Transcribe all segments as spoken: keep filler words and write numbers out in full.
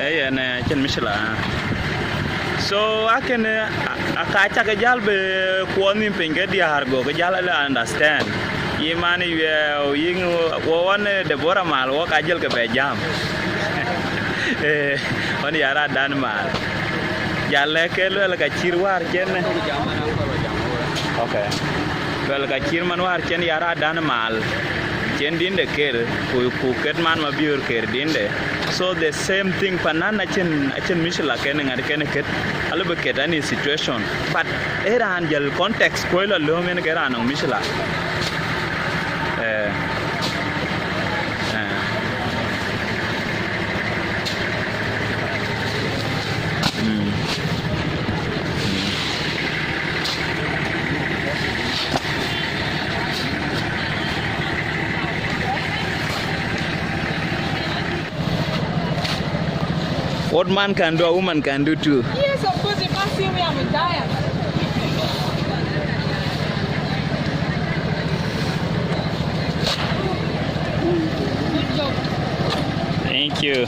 Ee yen, ee, acïn mïcïla. So, akënë, a- aka cak jäl bï kuɔɔth nïm piny ke diäär, gokë jäl ala understand. Yï man ë wiɛɛu, yï ŋö, wo ɣɔn, ee, Debora Mal, wo ka jël ke bɛ jam. Ee, ɣɔn ya radan Mal. Jal lɛ̈k ke luɛl ka cït wäär cen. Okay. Luɛl ka cït man wäär cen ya radan Mal. Cen dïnde ker, ku, ku ket man Mabiör ker dïnde. So the same thing, panan acïn, acïn mïcïla kën ŋat kën ket. Alë bï ket any situation. But ë raan jël context kuɔ̈c la lööm en ke raan nɔŋ mïcïla. Eh. Eh. Mm. What man can do, a woman can do too. Yes, of course, you can't see me, I'm a giant. Good job. Thank you.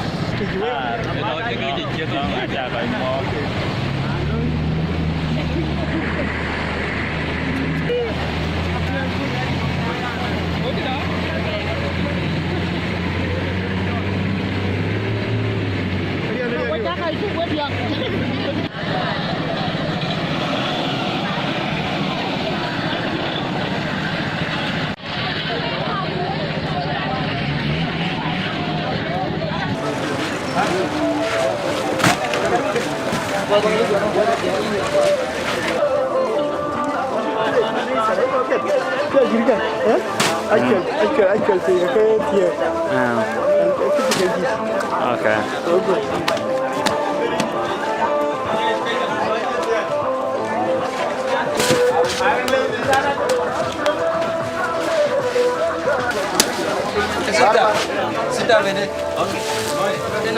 Ah. Okay. Sit down. Sit down, baby. Oh,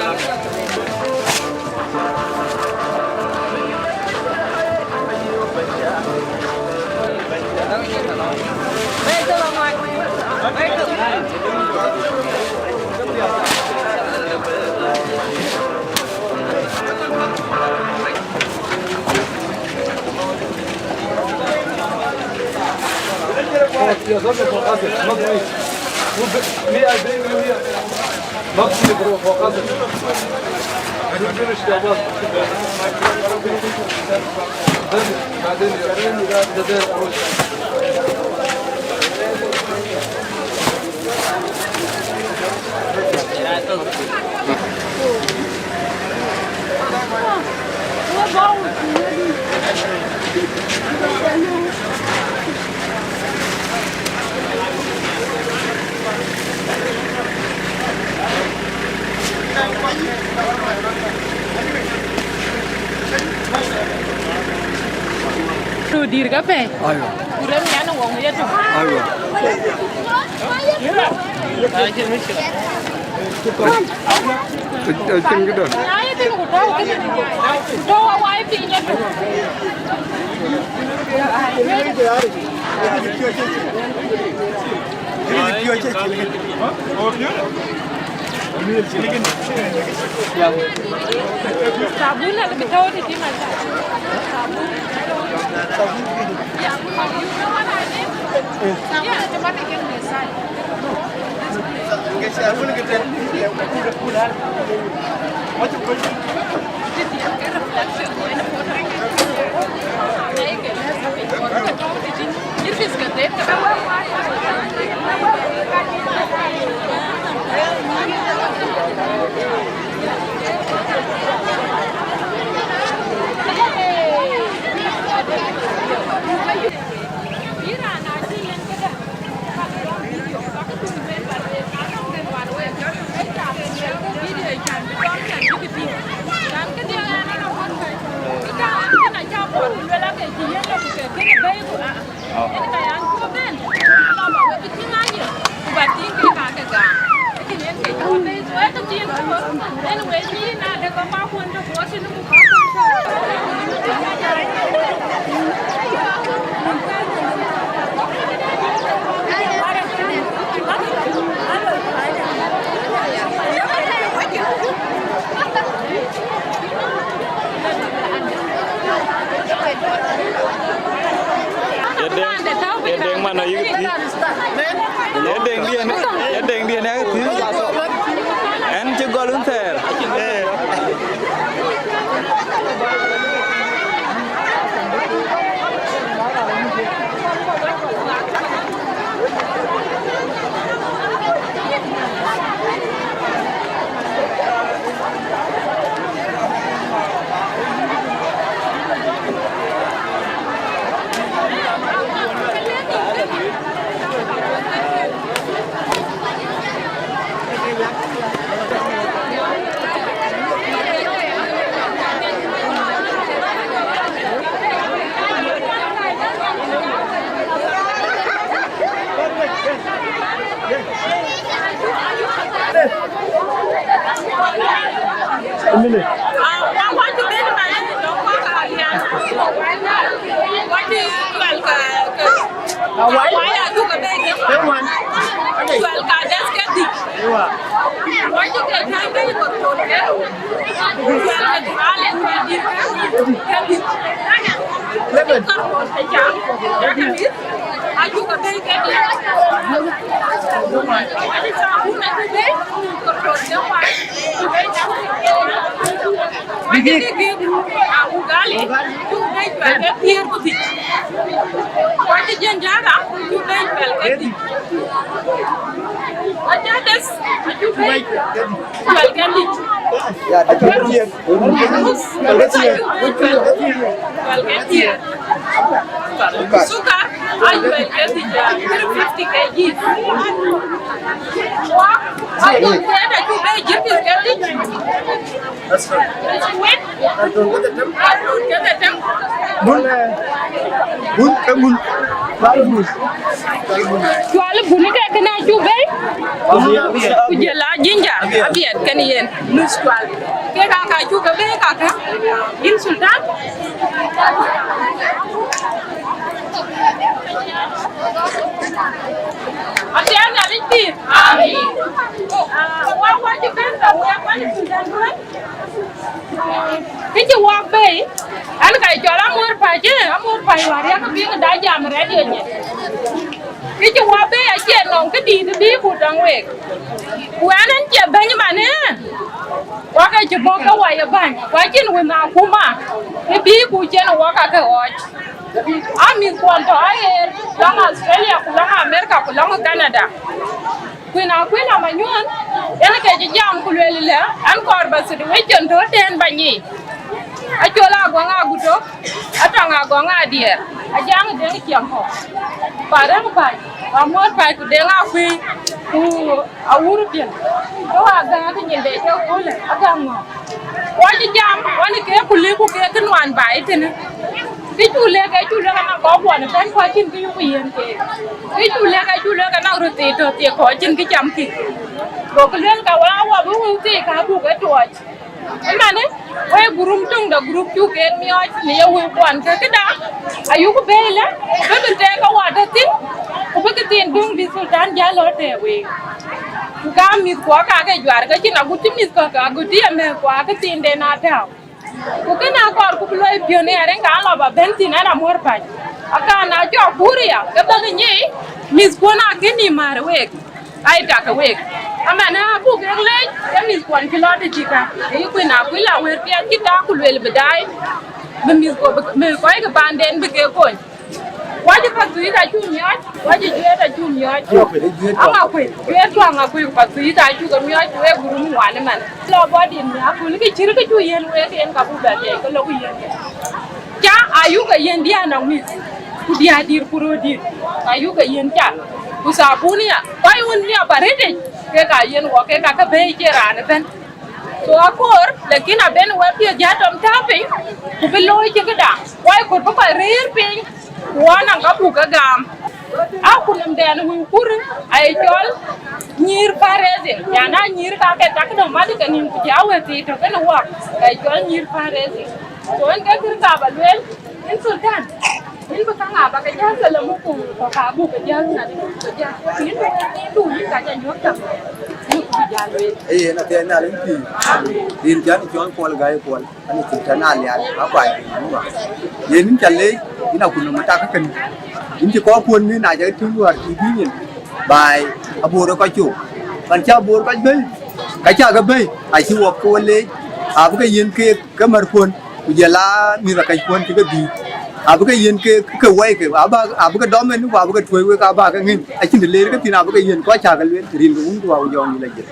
yes, okay, for us, not me. Who be- me, I bring you here. Not me, bro, for us. I don't finish your work. Then, بعدين, the day, Tu dir ka pe. Ayo. Kurem yan wong yetu. Ayo. Cïn këdë. Ai, tin ku tɔ̈u kënë. Ku tɔ̈u awai piny yetu. Sabun ala bï tɔ̈u tëtï man. Sabun. Ye deŋ, ye deŋ man ayïk thïn. Ye deŋ diɛn, ye deŋ diɛn ayïk thïn. Ɛn cï gɔl wun thɛɛr. A minute. Awai. Awai. Ewan. Ade. Ewa. Eleven. Bigik. Ugali. Ugali. Ugali. Ugali. Juɛl ke dhïc. Ya, ajuɛl ke thiëër. Juɛl ke thiëër. Juɛl ke thiëër. Sukar, ajuɛl ke dhïc, three fifty K G. Wak, ajuɛl ke dhïc, ajuɛl ke dhïc. That's right. Wek. Ajuɛl ke dhïc. Ajuɛl ke dhïc. Mun, mun, ke mun. Cual bun ke kënë acuk bei. Ku jël a ginger abiɛt kën yen nus cual. Ke ka ka cuk ke bei ka ka. Yïn Sultan. Abiɛt na lik pïïr. Amin. Ah, wa wa cï ben ka wa wa Sultan. Kë cï wɔk bei, an ka cɔl Amuɔ̈r Päc, ë, Amuɔ̈r Päc wäär yak piŋ da jam radio nyin. Kë cï wɔk bei acie nɔŋ këdït bï ku tɔŋ week. Ku ɛn ɛn cie bɛ̈ny man, ë, wɔk ë cï bɔ̈ ke wai ë bäny, ku acïn wën akuma, ë bï ku cïn wɔk ake ɣɔɔc. Amïth kuɔn tɔ̈ aɣeer, lɔŋ Australia, ku lɔŋ America, ku lɔŋ Canada. Kuin Akuïl Amanyuɔn, yen ke cï jam ku lueel lë, an kɔɔr ba situation tɔ̈ tɛ̈n ba nyic. Acol Agɔŋ Agutok, Atɔŋ Agɔŋ Adiɛɛr, Ajaŋ Deŋ Ciɛŋkɔ̈u, Parɛ̈ŋ Päc, Amuɔ̈r Päc ku Deŋ Akuëi, ku Awur Piɛl. Ke wa gäŋ ke nyin de cï köölë, agäŋ ŋɔ̈ɔ̈ŋ. Ku acï jam, ɣɔn ke ku lëk ku ke kë nuan baai tënë. Kë cuk lëk, ke cuk lëk anɔŋ kɔckuɔn ëbɛ̈n ku acïn kë yuku yiën keek. Kë cuk lëk, ke cuk lëk anɔŋ röt thii tɔ̈ thii kɔc acïn kë camkï. Gokï lueel ka wek awä bï wëu thii ka buk ë tuɔɔc. Ëmanë, wek gurum töŋ de gurup cuk en miɔɔc në ye wëukuɔn ke këda. Ayuku bɛ̈ɛ̈i lë, bï bï tɛɛk ke wa tɔ̈ thïn, ku bï kë thiin döŋ bï Sultan jäl lɔ tɛ̈ɛ̈k week. Ku ka mïthkuɔ ka ke juar ke cïn agut cï mïthkɔ ke agut cï ye mɛ̈ɛ̈thkuɔ ke thiinden aa tääu. Ku kënë akɔɔr ku bï luɔi piɔ̈n ë arëŋ ka lɔ ba bɛ̈n thïn ɛn amuɔ̈r päc. Aka na cɔk kuur aya ke bäk nyic mïthkuɔn akën nïïm määr week. Ai tak ke week. Aman abuk kek leec ke mïthkuɔn cï lɔ tëthikä. Ayï kuïn akuc la wëër piɛth cï tak ku lueel bï daai. Bï mïthkuɔ bï kɔc ke paanden bï kek kony. Wacï Pathuyith acuk miɔɔc, wacï Juëët acuk miɔɔc. Aŋakuëi, Juëët ku Aŋakuëi ku Pathuyith acuk ke miɔɔc ku wek gurum wal ëmën. Lɔ bɔ̈ dït nhial, ku lëkë cït kë cuk yiën wek en ka buk bɛ thiëëc ke lok yiën. Ca ayuk ke yiën diäär nɔŋ mïth, ku diäär dït ku röör dït, ayuk ke yiën ca. Ku thabun ya, kɔc wën nhial ba rëtic, kek aa yiën wɔ, kek aa ke bɛ̈ɛ̈i cie raan ëbɛ̈n. So akoor, lakin abɛ̈n wɛ̈t piɔ̈ɔ̈th jäl tɔm tääu piny, ku bï looi cï këda. Wai kɔɔr bï kɔc rëër piny, ku ɣɔn nɔŋ ka buk ke gam. Akutnhomden wëu kur aye cɔl nyïïr fundraising, yan aa nyïïr ka ke tak nɔm madï ke nïïm ku jɔ wëëth thii tök kenë wɔk, ka ye cɔl nyïïr fundraising. So en ke kërka ba lueel, en Sultan, en bï käŋ aa ba ke jäl ke lɔ muk ku kɔ̈k aa buk ke jäl na de buk ke jäl. Yen du yen ka jɔ nyuɔ̈th tëm, en ku bï jäl lueel. Ee, yen athiɛɛi Nhialic pïïr. Rin cän cɔl Kuɔl Gai Kuɔl, ani cï tɛ̈n Alian, akuany piny Juba. Yen yïn ca leec, yïn akutnhom tak kënë. Yïn cï kɔckuɔ̈n mïn na ca tïŋ wäär cï bï nyin, baai, aboor ë kɔc cop. Pan cï aboor kɔc bɛ̈i, ka cä ke bɛ̈i, acï wɔ ke we leec, abï ke yiën keek ke märkuɔ̈n, ku jɔl aa mïthëkɔckuɔ̈n cï ke dhïït. Abï ke yiën keek ke wɛ̈ike, abä, abï ke dɔm en, ku abï ke tuɔ̈c wek, abä ke ŋic. Acïn të leer ke thïn, abï ke yiën kɔc cä ke lueel, rin ke wun ku awuc jɔŋdït la jël.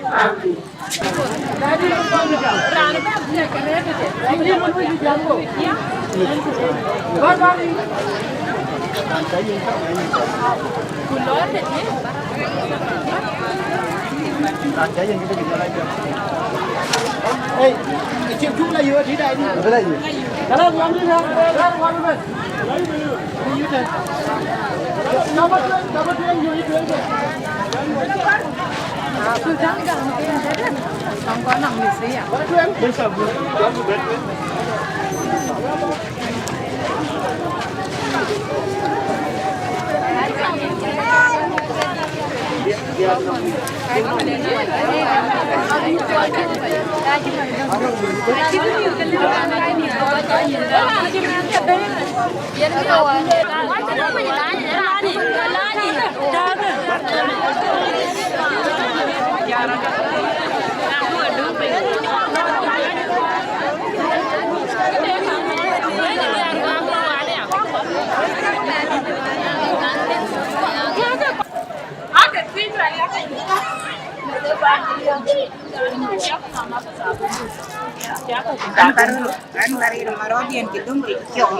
An baril, an baril marodian ci dum ri cok.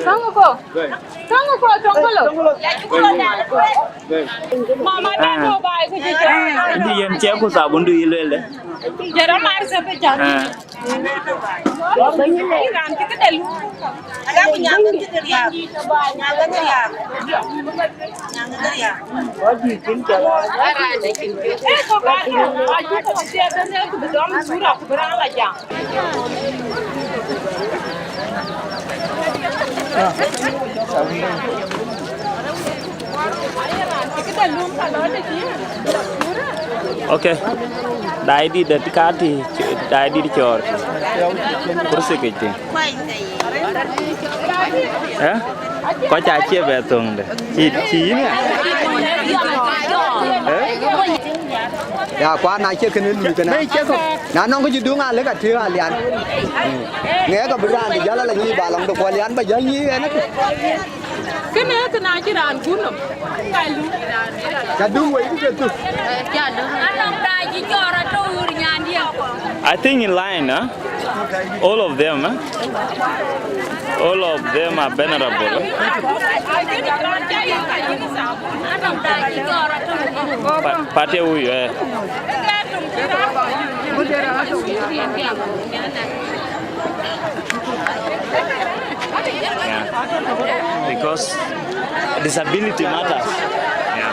Tong ko. Tong ko, tong ko lo. Mama ta ko bai ku ci. Ndi yen che ku sabun du ilwele. Jera mar se pe jan. Okay. Dai dit de kati, dai dit cor. Kursi kiti. Eh? Ko cha che be tong de. Chi, chi ne. Eh? Ya kwa na che kene lu kene. Na nong ji dunga le ka ti alian. Nge ka bran jala la ni ba long de ko alian ba jal ni ne. Kënë kënë acï raan kun nɔm. Ka dum wei ku ke thuk. Anɔŋ da cï cɔɔr atɔ̈ wur nyandiɛ̈. I think in line, huh? All of them, huh? All of them are venerable, huh? Anɔŋ da cï cɔɔr atɔ̈ wur. Pa-, pate huyu, eh. Yeah. Because disability matters. Yeah.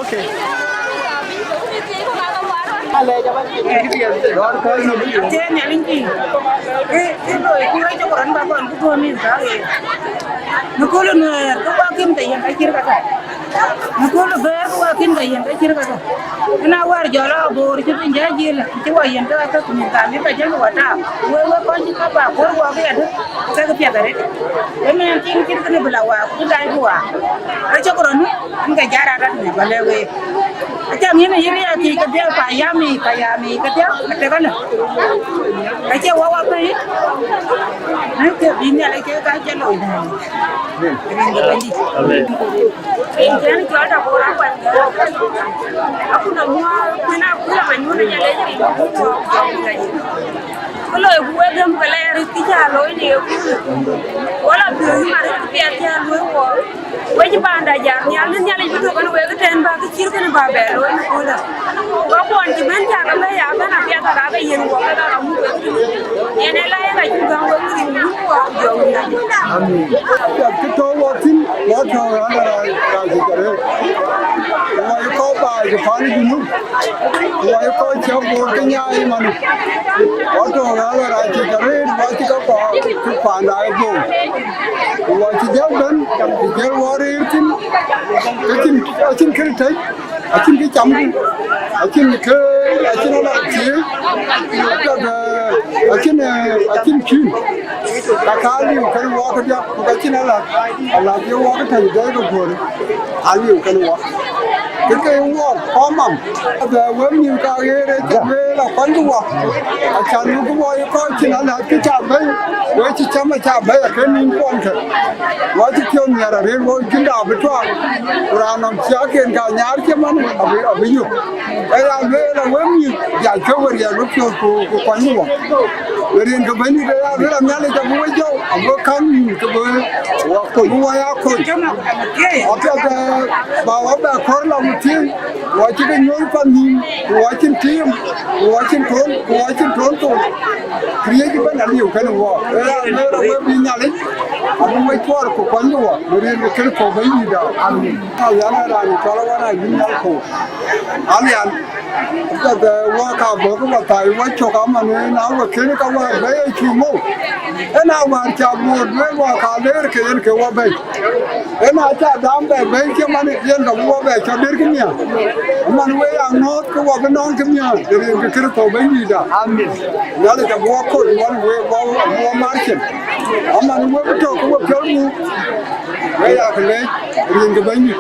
Okay. Athiɛɛi Nhialic piny. Kë, kë loi ku wek cök rɔn ba kɔn ku tuɔ̈ɔ̈m mïth ka ɣeer. Në kööl Nuɛɛr, ke wa kïn ke yen ka cït ka tɔ̈. Në kööl Bɛ̈ɛ̈r, ke wa kïn ke yen ka cït ka tɔ̈. Kënë awär jɔl a Bor cï piny jäl jil, cï wa yen ke ka tɔ̈ ku mïth ka mïth ka jël wa taap. Wek, wek kɔc cï ka ba kuɔ̈r wɔ ke adï, ke ke piɛth arëët. Ëmën tiŋ cït kënë bï la wa, ku bï daai bï wa. Wek cök rɔn, ën ke jat rat rat në ba lɛ̈k week. Aca ŋiɛ̈n ë yïn ya thiëc kedhie, payam yic, payam yic kedhie, atek alë. Ka cie wä wä pei, në ke bï Nhialic ke ka cï looi dɛ̈ɛ̈r. Rin ke Bɛ̈nydït. Rin cɛn cɔl tɔ ku raan kuany gɛ̈ɛ̈r. Akun amuɔɔr, kuën akun amanyun ë Nhialic rin ku tuɔɔk jɔŋ ë Nhialic. Kë loi ku wek gäm ke lɛɛr kï cä looi në ye kuur. Wala piööc mat kï piɛth cä luöi wɔ. Wec panda jam nhial, në Nhialic bï tök kën wek tɛ̈n bä kë cït kënë bä bɛ looi në köölë. Ku ka kuɔn cï bɛ̈n cä ke bɛ̈ ya bɛ̈n apiɛth aka ke yen wɔ ke ka ka muk wek tïŋ. Yen ë la ye ka cï gäm wek rin wun ku wä jɔŋ Nhialic. Amin. Kë tɔ̈u wɔ thïn, wɔ tɔ̈u raan ë raan, raan cï ke rëër. Ku wɔ ye kɔc baai ke pan ë Junub. Ku wɔ ye kɔc cï Bor ke nyaai ëmën. Wɔ tɔ̈u raan ë raan cï ke rëër, wɔ cï ke kɔɔr cï panda ë Bor. Ku wɔ cï jäl bɛ̈n, ku jäl wɔ rëër thïn, ke cïn, acïn kë tɛ̈c, acïn kë cam, acïn kë, acïn ala thiëëc, acïn, acïn, acïn cin. Ka ka liu kën wɔ këdiäk, ku ka cïn ala, ala ye wɔ ke tɛ̈c dɛ̈i ke guöör, aliu kën wɔ. Kë ke wɔ kɔn mam, bɛ wek mïth ka ɣeer ë cï wël akuany ke wɔ. Acan wek wɔ ye kɔc cïn ala kë ca bɛ̈i, wek cï cam aca bɛ̈i akën nïn kuɔn kë. Wɔ cï piɔ̈u nhiaar arëët wɔ cïn da bï tuaak. Ku raan nɔm cï aken ka nyaar cï man abï, abï yök. Aya lueel a wek mïth, ya cök we riɛl we piɔ̈ɔ̈th ku, ku kuany we wɔ. We rin ke Bɛ̈nydït aya lueel a Nhialic abï we jɔu, abï we käŋ nïïm ke bï wɔ kony, bï wɔ ya kony. Apiɛth, eh, ba wɔ bɛ kɔɔr la we thiëëc, wɔ cï ke nyuɔ̈th pan nïïm, ku wɔ cïn tiim, ku wɔ cïn tɔ̈ɔ̈n, ku wɔ cïn tɔ̈ɔ̈n thou. Këriëëc ëbɛ̈n aliu kën wɔ. Aya lueel a wek bï Nhialic, abï we cuɔɔr ku kuany we wɔ. We rin ke Kërtho Bɛ̈nydït da. Amin. Alian ë raan cɔl awan a yïn nhial kɔ̈u. Alian, ke bɛ wɔ ka bɔ̈ ke wɔ thai wɔ cök aman ë na wɔ kën ka wɔ bɛ̈i ë cï mou. Ë na wäär ca Bor duëër wɔ ka leer ke yen ke wɔ bɛ̈i. Ë na ca dam bɛ bɛ̈i cï man ë yen ka wɔ bɛ cɔk der kë miäk. Aman we ya ŋɔ̈ɔ̈th ke wɔ bï nɔŋ kë miäk. Rin ke Kërtho Bɛ̈nydït da. Amin. Nhialic abï wɔ kony, wɔ, wɔ, wɔ, wɔ mar cin. Aman we bï tök ke wɔ piɔl muk. We ya ke leec, rin ke Bɛ̈nydït.